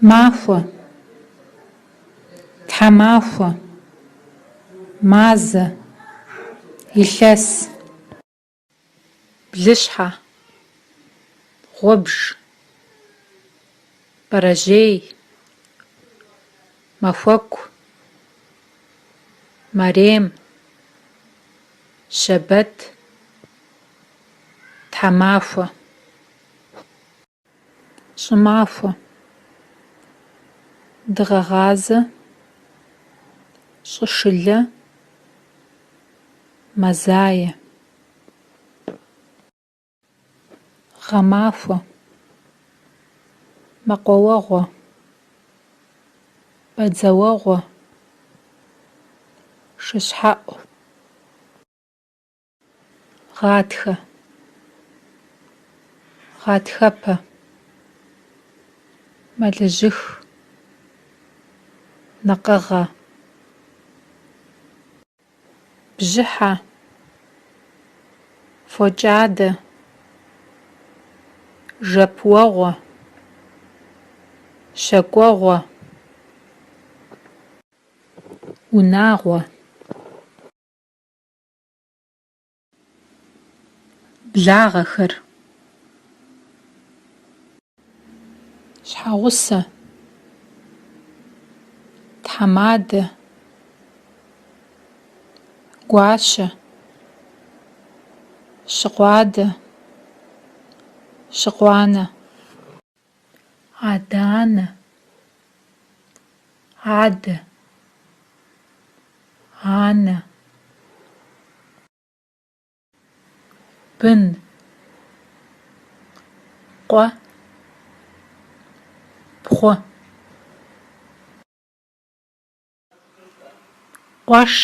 Махуэ, тхьэмахуэ, мазэ, илъэс. Блыщхьэ, гъубж, бэрэжьей, махуэку, мэрем, щэбэт, тхьэмахуэ. Щӏымахуэ, дыгъэгъазэ, щӏышылэ, мазае. Гъэмахуэ, мэкъуауэгъуэ, бадзэуэгъуэ, шыщхьэӏу. Гъатхэ, гъатхэпэ, мэлыжьых, накъыгъэ. Бжьыхьэ, фокӏадэ, жэпуэгъуэ, щэкӏуэгъуэ. Унагъуэ. Благъэхэр. Щхьэгъусэ. Тхьэмадэ. Гуащэ. Щыкъуадэ. Щыкъуанэ. Адэ-анэ. Адэ. Анэ. Бын. Къуэ. Пхъу. Къуэш,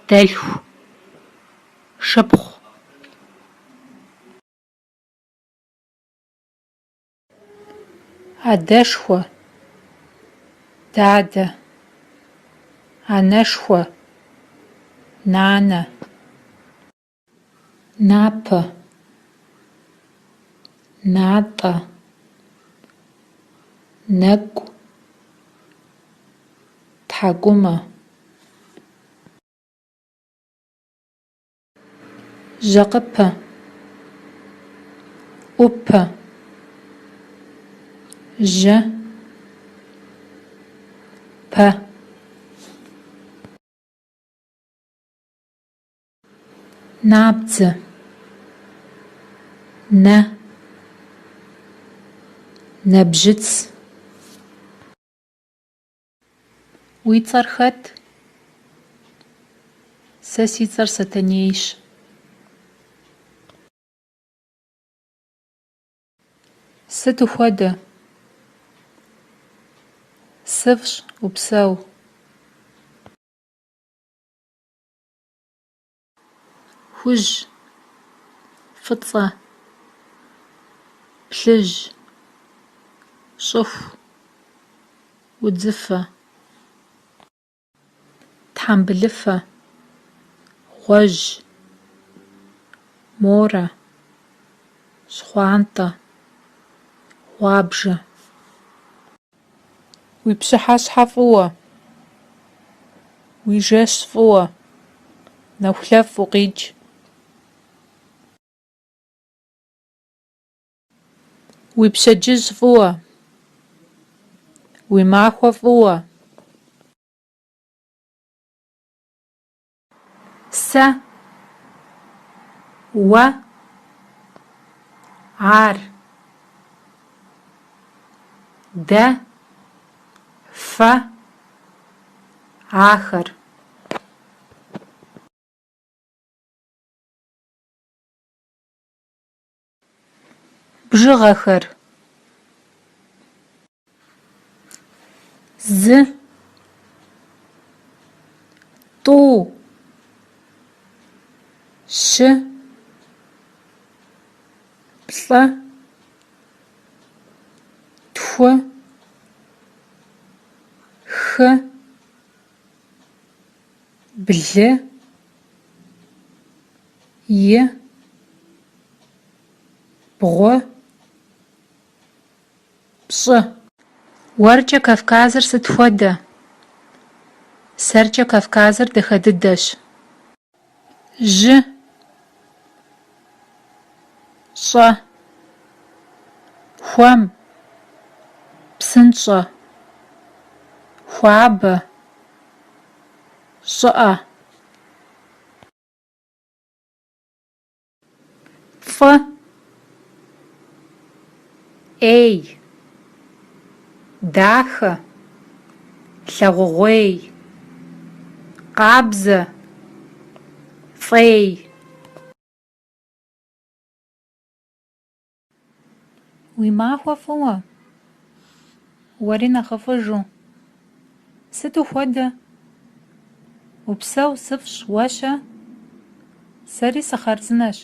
дэлъху, шыпхъу. Адэшхуэ, дадэ, анэшхуэ, нанэ. Напэ, натӏэ, нэкӏу, тхьэкӏумэ. Жьэкъыпэ, ӏупэ, жьэ, пэ. Набдзэ, нэ, нэбжьыц. Уи цӏэр хэт? Сэ си цӏэр Сэтэнейщ. Сыт ухуэдэ? Сыфӏщ, упсэу. Хужь, фӏыцӏэ, плъыжь, щӏыху, удзыфэ. Тхьэмбылыфэ, гъуэжь, морэ, щхъуантӏэ, гъуабжэ. Уи пщыхьэщхьэ фӏыуэ! Уи жэщ фӏыуэ! Нэхулъэфӏ укъикӏ. Уи пщэдджыжь фӏыуэ! Уи махуэ фӏыуэ! Сэ, уэ, ар, дэ, фэ, ахэр. Бжыгъэхэр. Зы, тӏу, щы, плӏы, тху, хы, блы, и, бгъу, пщӏы. Уэркӏэ Кавказыр сыт хуэдэ? Сэркӏэ Кавказыр дахэ дыдэщ. Жьы, щӏэ, хуэм, псынщӏэ, хуабэ, щӏыӏэ. Фӏы, ӏей, дахэ, лъагъугъуей, къабзэ, фӏей. Уи махуэ фӏыуэ! Уэри нэхъыфӏыжу! Сыт ухуэдэ? Упсэу, сыфӏщ, уэ-щэ? Сэри сыхъарзынэщ.